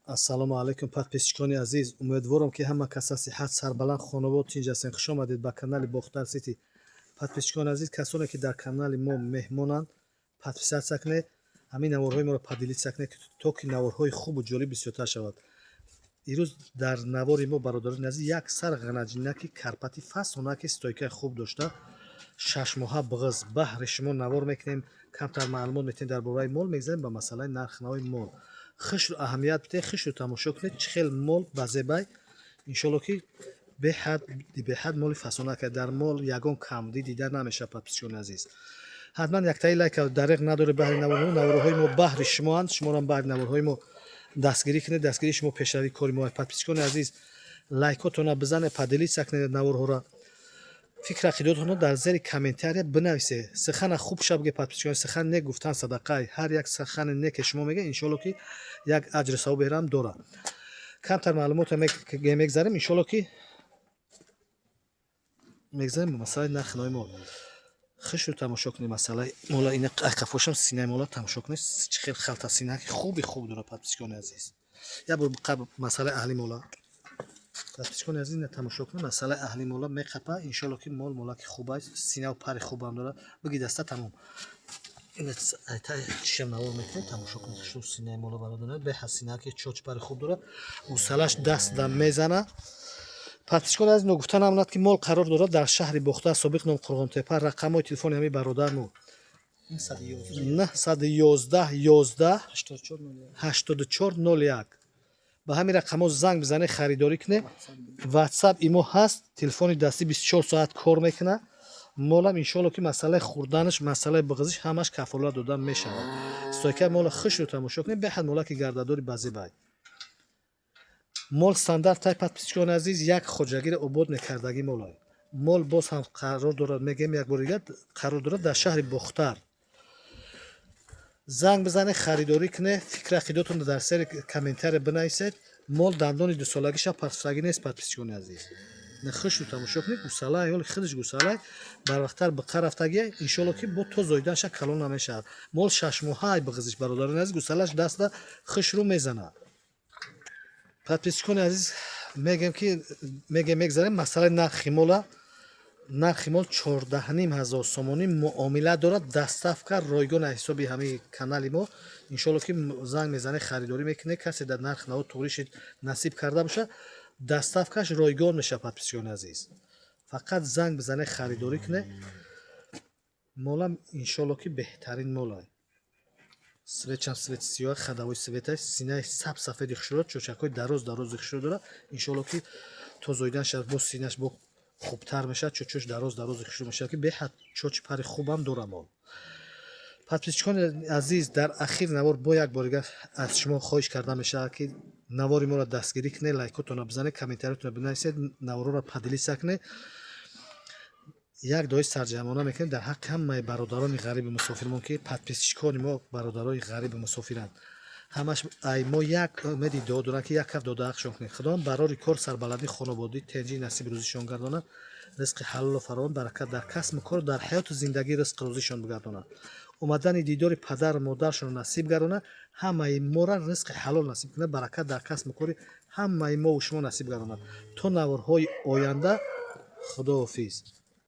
Ассалому алайкум, подписчикони азиз. Умедворам, ки ҳама каса сиҳат, сарбаланд, хонавод тинҷ ҳастем. Хуш омадед ба канали Бохтар Сити. Подписчикони азиз, касоне ки дар канали мо меҳмонанд, подписаться кунед, ҳамин наворҳои моро поделиться кунед, то ки наворҳои хубу ҷолиб бисёртар шавад. Ирӯз дар навори мо, бародарони азиз, як сар ғанаҷинаки карпати фасонаки стойкаи хуб дошта, 6 моҳа бағыз баҳри шумо навор мекунем. Камтар маълумот метиҳем дар бораи мол, мегзарем ба масъалаи нархнавои мол. Хушрӯ аҳамият бидиҳед, хушрӯ тамошо кунед, чӣ хел мол базебай. Иншолло, ки беҳад беҳад моли фасонака, дар мол ягон камдӣ дида намешавад. Подписчикони азиз, ҳатман яктаи лайка дареғ надоред баҳри наворҳо. Наворҳои мо баҳри шумоанд, шуморам баҳри наворҳои мо дастгирӣ кунед. Дастгирии шумо пешравии кори мо. Подписчикони азиз, лайкотона бизанед, поделиться кунед наворҳоро, фикр ақидотонро дар зери комментария бинависед. Сухана хуб ша бигӯед, подписчикон. Сухан не гуфтан садақай. Ҳар як сухани не ки шумо мегӯед, иншолло, ки як аҷру савоберам дорад. Камтар маълумотро мегзарем, иншолло, ки мегзарем ба масъалаи нархи нави мол. Хушрӯ тамошо кунед масъалаи мола. Ина қафошам, синаи мола тамошо кунед, чӣ хел халта синаки хуби хуб дорад. Подписчикони азиз, як бор масъалаи аҳли мола. Подписчикони азиз, ина тамошо кунед, масъалаи аҳли мола меқапа. Иншолло, ки мол молаки хуб аст, синаву пари хубам дорад. Биги даста, тамом. Чишам навор мекунед, тамошо кунед шу синаи мола, бародарон. Беҳад синаки чоч пари хуб дорад, гусалаш даст да мезана. Подписчикони азиз, ногуфта намонад, ки мол қарор дорад дар шаҳри Бохтар, собиқ ном Қурғонтепа. Рақамҳои телефони ҳамин бародармо: 911 11 84 01. Ба ҳамин рақамҳо занг бизанед, харидорӣ кунед. Ватсап, имо ҳаст, телефони дастӣ 24 соат кор мекунад. Молам, иншоалло, ки масъалаи хӯрданаш, масъалаи бағизиш ҳамаш кафолат дода мешавад. Стойкаи мола хушро тамошо кунед, беҳад молаки гардадори базебай. Мол стандарт тай. Подписчикони азиз, як хоҷагиро обод мекардагӣ молай. Мол боз ҳам қарор дорад, мегӯем як бори дигар, қарор дорад дар шаҳри Бохтар. Занг бизанед, харидорӣ кунед, фикр ақидотонро дар сери комментария бинависед. Мол дандони дусолагиша партофтагӣ нест. Подписчикони азиз, хушрӯ тамошо кунед, гусалай ҳоли худаш гусалай барвақттар биқа рафтагия. Иншолло, ки бо то зоиданша калон намешавад. Мол 6 моҳаай биғизиш, бародарони азиз, гусалаш даста хушрӯ мезанад. Подписчикони азиз, мегӯем ки мегӯем, мегзарем масъалаи нархи мола. Нархи мол 14,5 ҳазор сомонӣ, муомила дорад, доставка ройгон аз ҳисоби ҳамаи канали мо. Иншолло, ки занг мезанед, харидорӣ мекунед. Касе дар нарх наво туғриши насиб карда бошад, доставкаш ройгон мешавад. Подписчикони азиз, фақат занг бизанед, харидорӣ кунед. Молам, иншолло, ки беҳтарин молай. Цветшам цвет сиёҳ, ходовой цвет аст. Синаи саб сафеди хушро, чочакҳои дароз дарози хушро дорад. Иншолло, ки то зоидан шавад, бо синаш бо хубтар мешавад, чочош дароз дарози хушро мешавад, ки беҳад чочи пари хубам дора мол. Подписчикони азиз, дар ахири навор бо як бор дигар аз шумо хоҳиш карда мешавад, ки навори моро дастгирӣ кунед, лайкотонро бизанед, комментариятонро бинависед, наворҳоро поделиться кунед. Як дуои сарҷамъона мекунем дар ҳаққи ҳамаи бародарони ғариби мусофирмон, ки подписчикони мо бародарони ғариби мусофиранд. Ҳамаш ай мо як умеди дуо доранд, ки як каф додаақшон кунед. Худованд барори кор, сарбаландӣ, хонободӣ, тенҷӣ насиби рӯзишон гардонад, ризқи ҳалолу фаровон, баракат дар касбу кор, дар ҳаёту зиндагӣ, ризқи рӯзишон бигардонад, омадани дидори падару модаршонро насиб гардонад, ҳамаи моро ризқи ҳалол насиб кунад, баракат дар касбу кори ҳамаи мову шумо насиб гардонад. То наворҳои оянда, худоҳофиз.